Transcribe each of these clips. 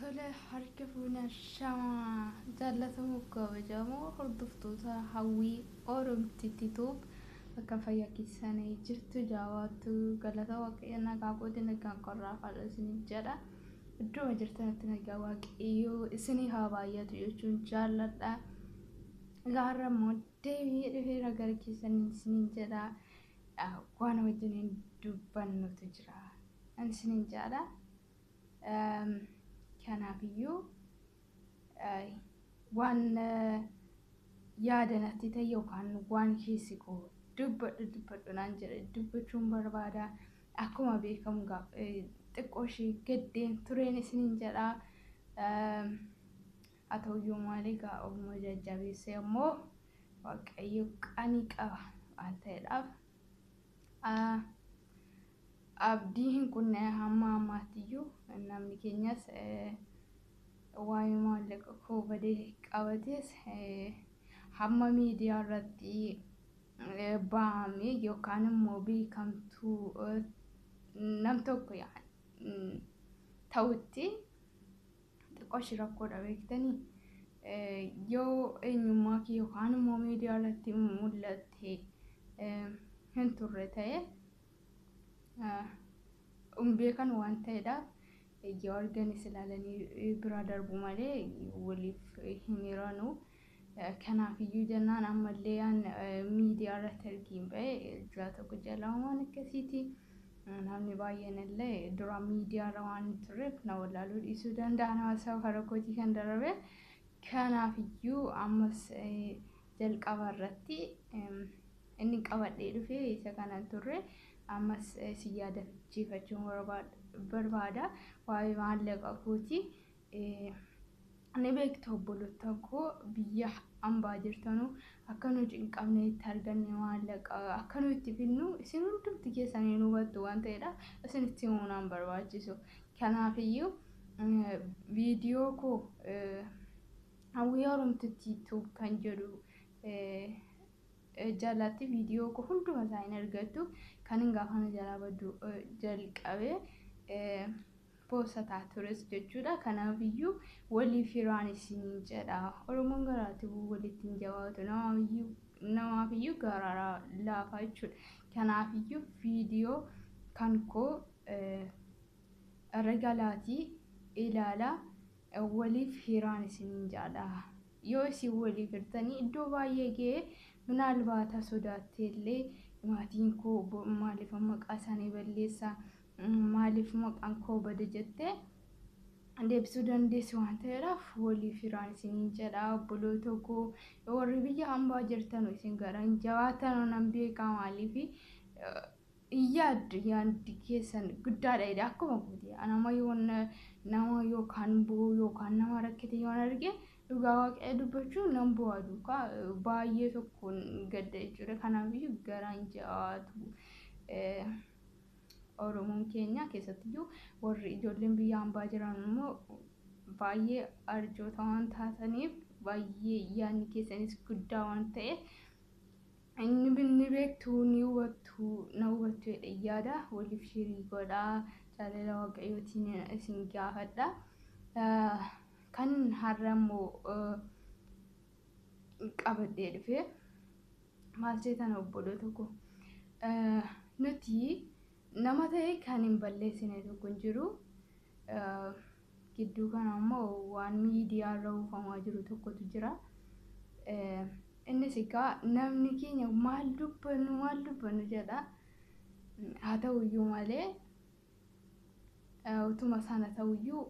Tole, harka fuunee shamaa jaallatamu kabajamoo hordoftoota Hawwii Oromtitti Tube, bakka fayyaa keessanii jirtu jawaattu galata Waaqayyo nagaa kooti, nagaan qorraa haadha isiniif jedha. Iddoo jirtanitti nagaa Waaqayyoo isinii haa baay'atu jechuun jaalladha. Gaarra immoo deebi'ee dhufeera gara keessanii isiniin jedha. Waan wajjiniin dubbannutu jira. Isiniin jedha. Kanaafiyyuu waan yaada natti ta'e yookaan waan keessi koo dubbadhu dubbadhu naan jedhe dubbachuun barbaada. Akkuma beekamu xiqqoo ishee gaddeen tureen isiniin jedha. Haa ta'uyyuu malee egaa ofuma jajjabeessee immoo Waaqayyo qanii qaba waan ta'eedhaaf. Abdii hin kunne hamma ammaattiyyuu. Namni keenyas waa'ee maallaqa koo badee qabates hamma miidiyaa irratti bahamee yookaan immoo beekamtuu nam tokko ta'utti xiqqoo ishee rakkoodha, beektanii. Yoo eenyummaa kee yookaan immoo miidiyaa irratti mul'atte hin turre ta'e, hin beekan waan ta'eedhaaf, yoo arganis ilaalanii bira darbu malee waliif hin hiranu. Kanaafiyyuu jennaan ammallee miidiyaa irratti argiin ba'e ji'a 1, ji'a 2 waan akkasiiti. Namni baay'een illee dura miidiyaa irra waan hin turreef na wallaaluu dhiisuu danda'a, nama safara kootii kan darbe. Kanaafiyyuu ammas jalqaba irratti inni qabadhee dhufe isa kanan turre, ammas si yaadachiifachuun barbaada. Waa'ee maallaqa kooti. Ni beektu, obboloota koo biyya hambaa jirtanuu, akka nu cinqabne itti arganne maallaqa akka nu itti fidnu isin hundumti keessanii nu hubattu waan ta'eedha. Isinitti himuu naan barbaachisu. Kanaafiyyuu viidiyoo koo Hawwii Oromtitti Tube kan jedhu jalatti viidiyoo koo hunduma isaa hin argattu. Kan hin gaafa na jalaa baddu jalqabe poostataa tures jechuudha. Kanaafiyyuu waliif hiraan isiniin jedha. Oromoon garaatti walitti hin jabaatu, namaafiyyuu garaa laafaa jechuudha. Kanaafiyyuu viidiyoo kan koo irra galaatii ilaalaa, waliif hiraan isiniin jedha. Yoo isin waliif hirtanii iddoo baay'ee ga'ee, minaalbaata sodaattee illee maatiin koo maaliif maqaa isaanii balleessaa, maaliif maqaan koo bade jettee deebisuu dandeessu waan ta'eedhaaf, waliif hiraan isiniin jedha. Obboloota koo warri biyya hambaa jirtan, isin gara hin jabaatan nan beekaa, maaliif yaaddu, yaaddi keessan guddaadha jedhe. Akkuma kooti nama yoon nama yookaan bu'u yookaan nama rakkate yoon arge, dhugaa Waaqayyo dubbachuu nan bu'aa duukaa, baay'ee tokkoon gadda jechuudha. Kanaafiyyuu garaan jabaatu Oromoon keenya, keessattiyyuu warri ijoolleen biyya hambaa jiran immoo baay'ee arjoota waan taataniif, baay'ee yaadni keessanis guddaa waan ta'eef, inni ni beektu, ni hubattu, na hubattu jedhee yaada. Waliif shirii godhaa, jaalala Waaqayyootiin isin gaafadha. Kan har'a immoo qabadhee dhufe maal jeetan, obboloota koo? Nuti nama ta'e kan hin balleessine tokko hin jiru. Gidduu kana immoo waan miidiyaa irra oofamaa jiru tokkotu jira. Innis egaa namni keenya maal dubbannu maal dubbannu jedha. Haa ta'uyyuu malee, utuma sana ta'uyyuu,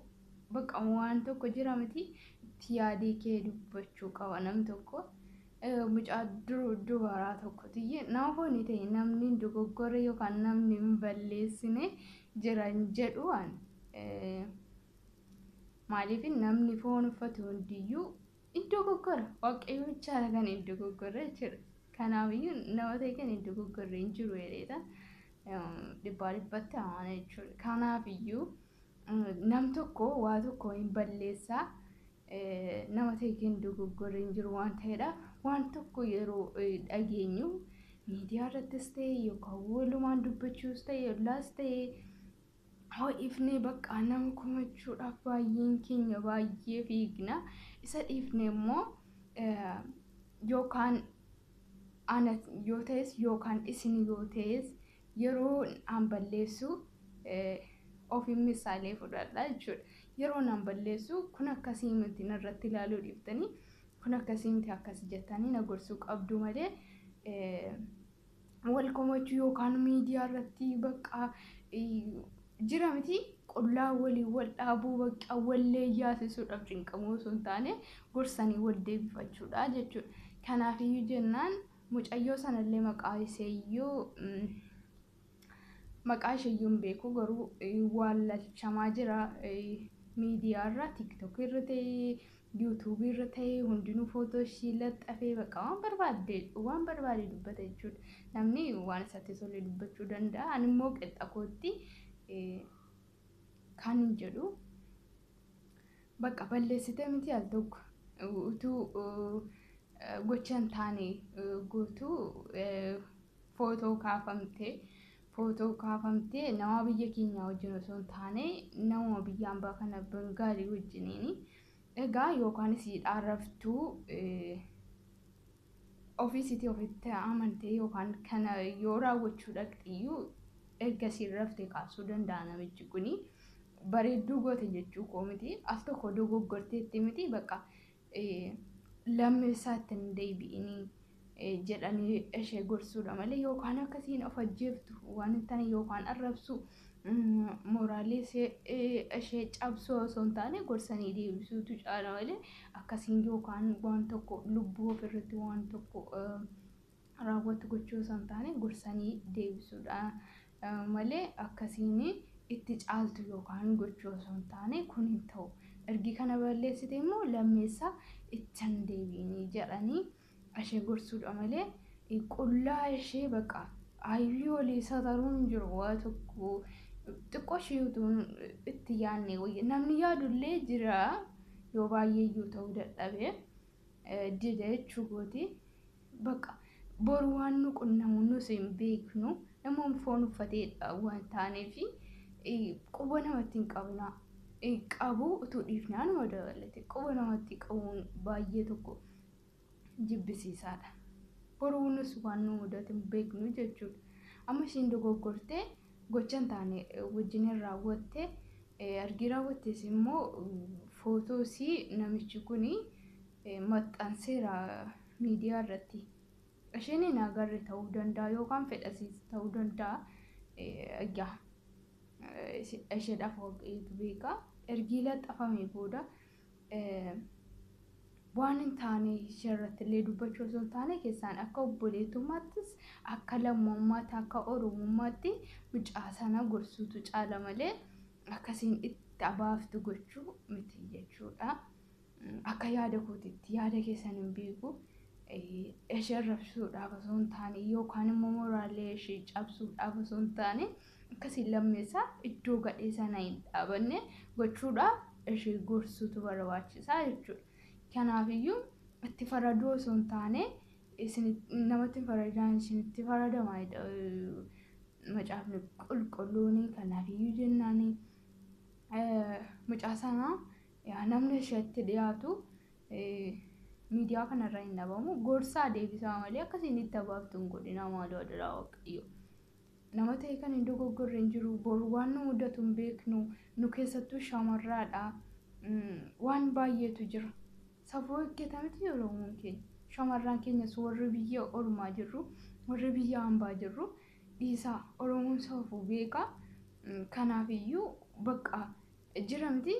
bakka waan tokko jira miti, itti yaadee kee dubbachuu qaba namni tokko. Mucaa dubaraa tokkotu nama foonii ta'e, namni hin dogoggorre yookaan namni hin balleessine jiran jedhu waan. Maaliif, namni foon uffatu hundiyyuu hin dogoggora. Waaqayyo bichaadha kan hin dogoggorre jechuudha. Kanaafiyyuu nama ta'e kan hin dogoggorre hin jiru jedheeta dhibbaa dhibbatti amana jechuudha. Kanaafiyyuu nam tokko waa tokko hin balleessaa, nama ta'e kan hin dogoggorre hin jiru waan ta'eedha. Waan tokko yeroo dhageenyu, miidiyaa irrattis ta'e yookaan walumaan dubbachuus ta'e, ollaas ta'e, Ho'ifnee bakka nama komachuudhaaf baay'een keenya baay'ee fiigna. Isa dhiifne immoo yookaan ana yoo ta'es yookaan isin yoo ta'es yeroo an balleessu ofiin misaalee fudhadha jechuudha. Yeroo an balleessu kun akkasii miti narratti ilaaluu dhiiftanii kun akkasii miti akkas jettanii na gorsuu qabdu malee wal komachuu yookaan miidiyaa irratti bakka jira miti qullaa waliin wal dhaabuu bakka wallee yaasisuudhaaf cinqamuu osoo hin taane gorsanii wal deebifachuudha jechuudha. Kanaafiyyuu jennaan mucayyoo sanallee maqaa isheeyyuu hin beeku garuu waallalchamaa jira miidiyaarra tiiktookii irra ta'ee yuutuubii irra ta'ee hundinuu footoo ishii laxxafee bakka waan barbaade dubbata jechuudha. Namni waan isatti tole dubbachuu danda'a. Ani immoo qixxa kootti kan hin jedhu bakka balleessite miti al tokko utuu gocha hin taane gootuu footoo kaafamtee nama biyya keenyaa wajjin osoo hin taane nama biyya hambaa kana Bengaalii wajjiniini. Egaa yookaan isiidhaan raftuu ofiisiitii ofitti amantee yookaan kana yoo raawwachuu dhaqxiyyuu erga isiin raftee kaasuu danda'a namichi kuni. Bareedduu goote jechuu koo miti. Al tokko dogoggorteetti miti bakka lammeessaa itti hin deebi'inii jedhanii ishee gorsuudha malee yookaan akkasiin of ajjeeftu waan hin taane yookaan arrabsu mooraalii ishee cabsuu osoo hin taane gorsanii deebisuutu caala malee akkasiin yookaan waan tokko lubbuu ofirratti waan tokko raawwatu gochuu osoo hin taane gorsanii deebisuudha malee akkasiin itti caaltu yookaan gochuu osoo hin taane kun hin ta'u. Ergi kana balleessite immoo lammeessaa itti hin deebi'inii jedhanii ishee gorsuudha malee qullaa ishee bakka hayyuu olii sataruun hin jiru waa tokko xiqqoo ishee utuu itti yaadne wayya namni yaadullee jira yoo baay'ee iyyuu ta'uu dadhabee dida jechuu gooti bakka boru waan nu qunnamu nus hin beeknu nama foon uffateedha waan taaneef quba namatti hin qabna qabu utuu dhiifnaan nama dabalate quba namatti qabuun baay'ee tokko jibbisiisaadha. Boruu nus waan nu mudatu hin beeknu jechuudha. Amma isheen dogoggortee gocha hin taane wajjin raawwatte ergi raawwattees immoo footoo isii namichi kun maxxanseera miidiyaa irratti. Isheen hin agarre ta'uu danda'a yookaan fedhasiis ta'uu danda'a. Egaa isheedhaaf waaqayyotu beeka. Ergi laxxafamee booda waan hin taane ishee irratti illee dubbachuu osoo hin taane keessaan akka obboleettummaattis akka lammummaatti akka oromummaatti mucaa sana gorsuutu caala malee akkasiin itti abaaftu gochuu miti jechuudha. Akka yaada kootiitti yaada keessan hin beeku. Ishee arrabsuudhaaf osoo hin taane yookaan immoo mooraalee ishee cabsuudhaaf osoo hin taane akkasiin lammeessaa iddoo gadhee sana hin dhaabanne gochuudhaaf ishee gorsuutu barbaachisaa jechuudha. Kanaafiyyuu itti faraduu osoo hin taane namatti faradaan isinitti faradama macaafni qulqulluun kanaafiyyuu jennaan mucaa sana namni isheetti dhiyaatu miidiyaa kanarra hin dhabamu gorsaa deebisaa malee akkasiin itti abaaftu hin godhina maaloo adaraa waaqayyo. Nama ta'e kan hin dogoggorre hin jiru boru waan nu mudatu hin beeknu nu keessattuu shamarraadha waan baay'eetu jira. Safuu eeggatamti Oromoon keenya. Shamarran keenyas warri biyya ormaa jirru, warri biyya hambaa jirru dhiisaa Oromoon safuu beeka. Kanaafiyyuu bakka jiramti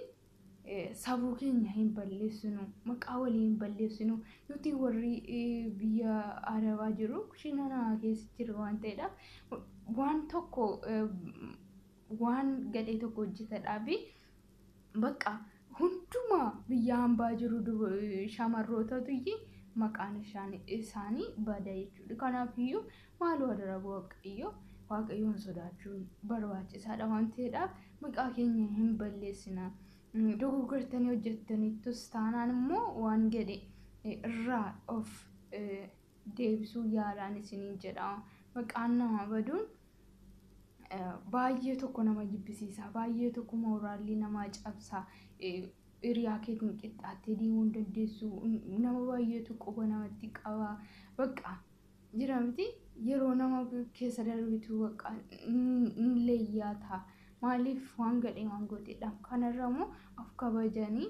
safuu keenya hin balleessinu, maqaa walii hin balleessinu. Nuti warri biyya Arabaa jirru kushiinaa keessa jiru waan ta'eedhaaf waan tokko waan gadhee tokko hojjetadhaa fi bakka hundumaa biyya hambaa jiru shamarrootatu maqaan isaanii bada jechuudha. Kanaafiyyuu maaloo adaraa waaqayyo waaqayyoon sodaachuun barbaachisaadha waan ta'eedhaaf maqaa keenya hin balleessina. Dogoggortanii hojjettaniittus taanaan immoo waan gadhe irraa of deebisuu yaalaan isiniin jedha. Maqaan namaa baduun Baay'ee tokko nama jibbisiisa, baay'ee tokko mooraalii namaa cabsa. Hiriyaa keetiin qixxaattee deemuu hin dandeessu. Nama baay'eetu quba namatti qaba. Bakka jira miti, yeroo nama keessa darbitu bakka hin leeyyaata. Maaliif waan gadhee waan gooteedha. Kanarra immoo of kabajanii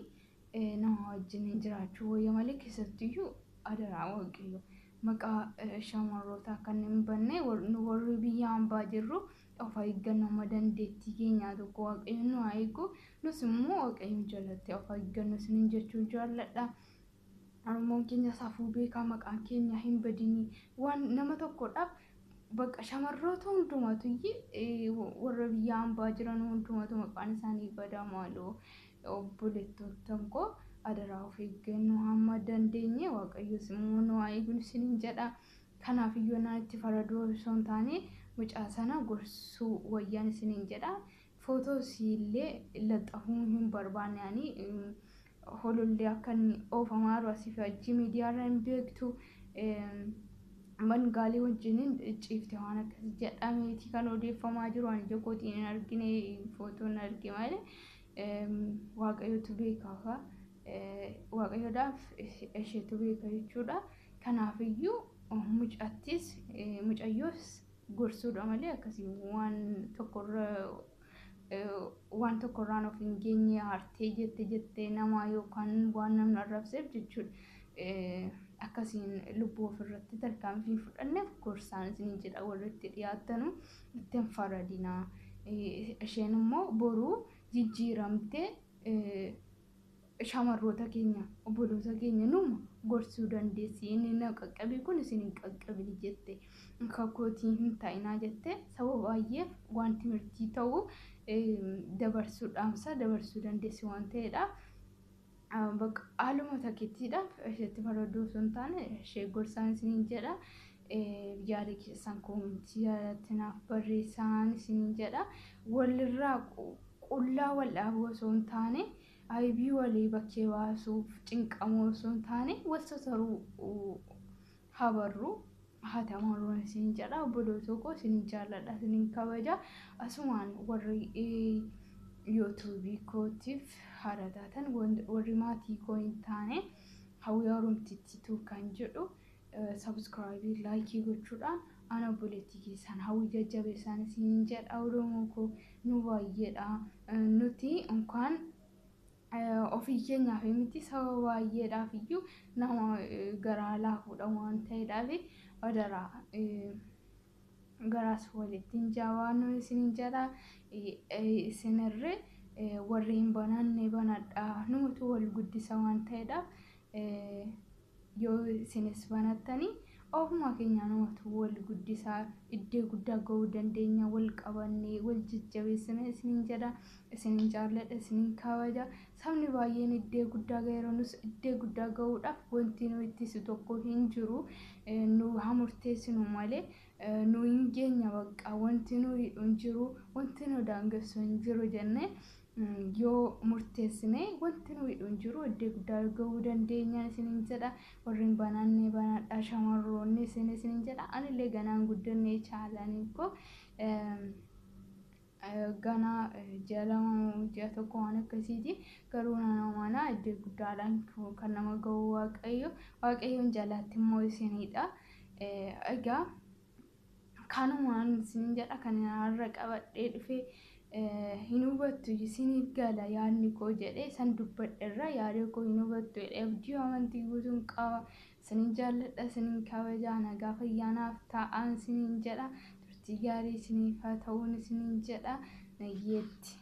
nama wajjin jiraachuu wayya malee, keessattiyyuu adaraa Waaqayyo maqaa shamarrootaa kan hin banne, nu warri biyya hambaa jirru of eeggannoo amma dandeettii keenyaa tokko Waaqayyo nu haa eegu, nus immoo Waaqayyo jalatti of eeggannoo isiniin jechuun jaalladha. Oromoon keenya safuu beekaa, maqaan keenya hin badinii. Waan nama tokkodhaaf bakka shamarroota hundumatu, warra biyya hambaa jiran hundumatu maqaan isaanii badaa. Maaloo obboleettotan koo, adaraa of eeggannoo hamma dandeenye, Waaqayyos immoo nu haa eegu isiniin jedha. Kanaaf iyyuu naan itti faraduu osoo hin taane mucaa sana gorsuu wayyaan isiniin jedha. Footoo illee laxxafuu hin barbaanne ani. Holollee akka inni oofamaa jiru asii fi achi miidiyaarra hin beektu. Mangaalee wajjiniin ciifte waan akkas jedhameeti kan odeeffamaa jiru. Ani ija kootiin hin argine, footoon arge malee. Waaqayyotu beekaa, Waaqayyoodhaaf isheetu beeka jechuudha. Kanaafiyyuu mucattis mucayyoos gorsuudha malee akkasii waan tokkorra waan tokkorraan of hin geenye aartee jette jettee namaa yookaan waan namni arrabseef jechuudha. Akkasiin lubbuu ofirratti tarkaanfii fudhanneef gorsaan isiniin jedha, warri itti dhiyaattanu itti hin faradinaa. Isheen immoo boruu jijjiiramtee shamarroota keenya, obboloota keenya numa gorsuu dandeessi. Inni na qaqqabe kun isin hin qaqqabini jette, akka kootii hin ta'inaa jette, saba baay'eef waan timirtii ta'u dabarsuu, dhaamsa dabarsuu dandeessi waan ta'eedha. Bakka haaluma takkeettiidhaaf isheetti faraduu osoo hin taane ishee gorsaan isiniin jedha. Yaada keessan koomentii jalatti naaf barreessaan isiniin jedha. Walirraa qullaa wal dhaabuu osoo hin taane, aybii walii bakkee baasuuf cinqamuu osoo hin taane, wal sataruu habarru haa tamaruun isiniin jedha. Obboloota koo, isinin jaalladha, isinin kabaja. Asumaan warri yuutuubii kootiif haara taatan, warri maatii koo hin taane, Hawwii Oromtittiitu kan jedhu sabskraayibii, laayikii gochuudhaan ana obboleettii keessan Hawwii jajjabeessaan isiniin jedha. Oromoo koo, nu baay'eedha. Nuti unkaan ofii keenyaaf miti, saba baay'eedhaaf iyyuu nama garaa laafuudha waan ta'eedhaaf, adaraa garaas walitti hin jabaannu isiniin jedha. Isinirree warri hin bananne banadhaa, numatu wal guddisa waan ta'eedhaaf, yoo isinis banattanii ofuma keenya namatu wal guddisaa, iddoo guddaa ga'uu dandeenya, wal qabannee wal jajjabeessine isiniin jedha. Isinin jaalladha, isinin kabaja. Sabni baay'een iddoo guddaa ga'eera, nus iddoo guddaa ga'uudhaaf wanti nu ittisu tokko hin jiru. Nu haa murteessinu malee nu hin geenya, bakka wanti nu hidhu hin jiru, wanti nu daangessu hin jiru jennee yoo murteessine, wanti nu hidhu hin jiru, iddoo guddaa ga'uu dandeenya isiniin jedha. Warri hin bananne banadhaa, shamarroonni isin isiniin jedha. Anillee ganaan guddannee chaalanii koo ganaa ji'a 2, ji'a 1 waan akkasiiti. Garuu nama mana iddoo guddaadhaan kan nama ga'u Waaqayyo, Waaqayyoon jalaatti immoo isinidha. Egaa kanumaan isiniin jedha. Kan har'a qabadhee dhufe hin hubattu, isiniif gala yaadni koo jedhee san dubbadheerra. Yaada koo hin hubattu jedhee abdii amantii guutuun qaba. Isinin jaalladha, isinin kabajaa, nagaa fayyaanaaf ta'an isiniin jedha. Turtii gaarii isiniif haa ta'uun isiniin jedha. Nayyeetti.